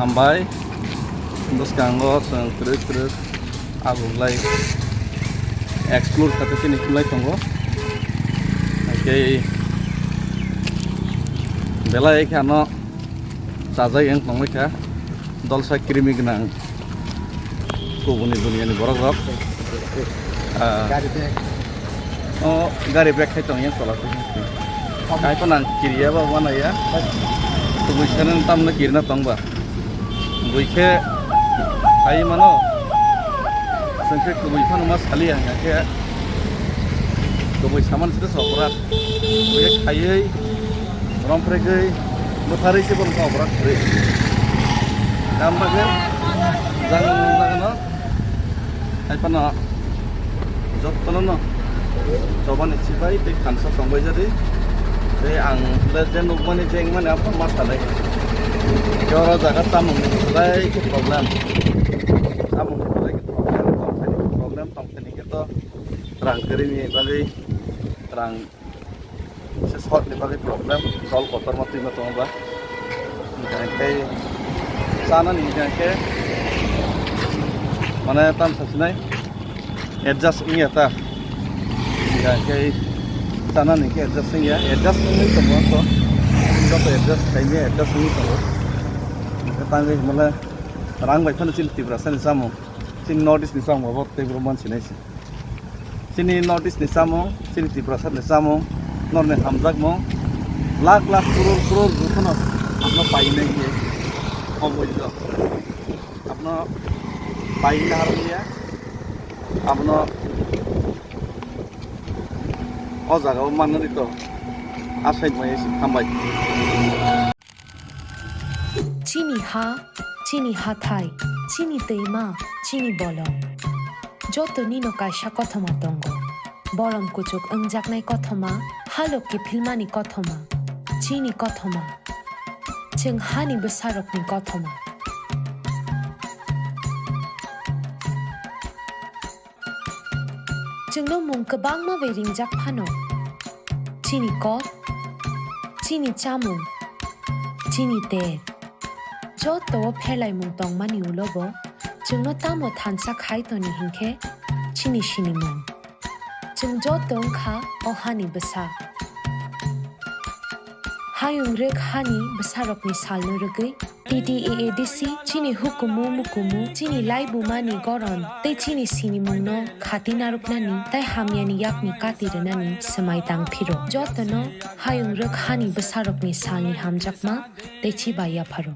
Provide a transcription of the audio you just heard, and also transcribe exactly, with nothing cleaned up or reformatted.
Hambai, bwskango chwng kwrwi kwrwi aguglai explore khato chini khulai tongo. Hakhe belai khe ano chajak yang tongbai kha, dolsa krimi gwnang kubuni duniani borok rok. Ah. Gari bag. O gari bag khai tong yang tola khai. Khai to nang kiriya ba wana ya. Tubui sana tamna kirina tong ba. Bui khe khai mano. Sengkhe kubui phano ma sali ang khe. Kubui saman sita sokra. Bui khai. Romphregwi bwtharwi se borok kok borok kwrwi. Tamo bagwi jang jagano hai phano jotono no chobani chibai tei thansa tongbai jadi. Tei ang le je nukmani je wngmani aphano ma sanai. Jora jaga chamungni belai khe problem. Chamungni belai khe problem, tongthani problem, tongthani khe to rang kwrwini bagwi rang Se sotni bagwi problem, sol kotorma twima tongo ba. Hingkhe chanani hingkhe mane tam sasinai adjust wngya ta. Hingkhe chanani hingkhe adjust wngya, adjust wngwi tongo to. Joto adjust khaimya, adjust wngwi tongo. Hingkhe tangwi hwnmale rang bai phano chini Tiprasani chamung, chini North East ni chamung bo tei boro mansinai se. Chini North East ni chamung, chini Tiprasa ni chamung, norni hamjakmung, lakh lakh, crore crore jotono apno painai hiye, o mullo. Apno paina harliya, apno o jaga o manna rito, asai mai hambai. Chini ha, chini hathai, chini twima, chini bolong. Joto nino kaisa kothoma tongo. Borom kuchuk wngjaknai kothoma, halok kiphilmani kothoma. Chini kothoma. Chwng hani bwsarokni kothoma. Chwngno mung kwbangma bai ringjak phano, chini kok, chini chamung, chini ter, joto o pherlaimung tongmani ulo bo chwngno tamo thansa khai toni hinkhe chini sinimung. Chwng joto wngkha o hani bwsa. Hayung rwk hani bwsarokni salno rwgwi T T A A D C chini hukumu mukumu, chini laibumani goron tei chini sinimungno khati narwknani tei hamyani yakni kati rwnani swmai tang phiro. Jotono hayung rwk hani bwsarokni salni hamjakma tei chiba yapharo.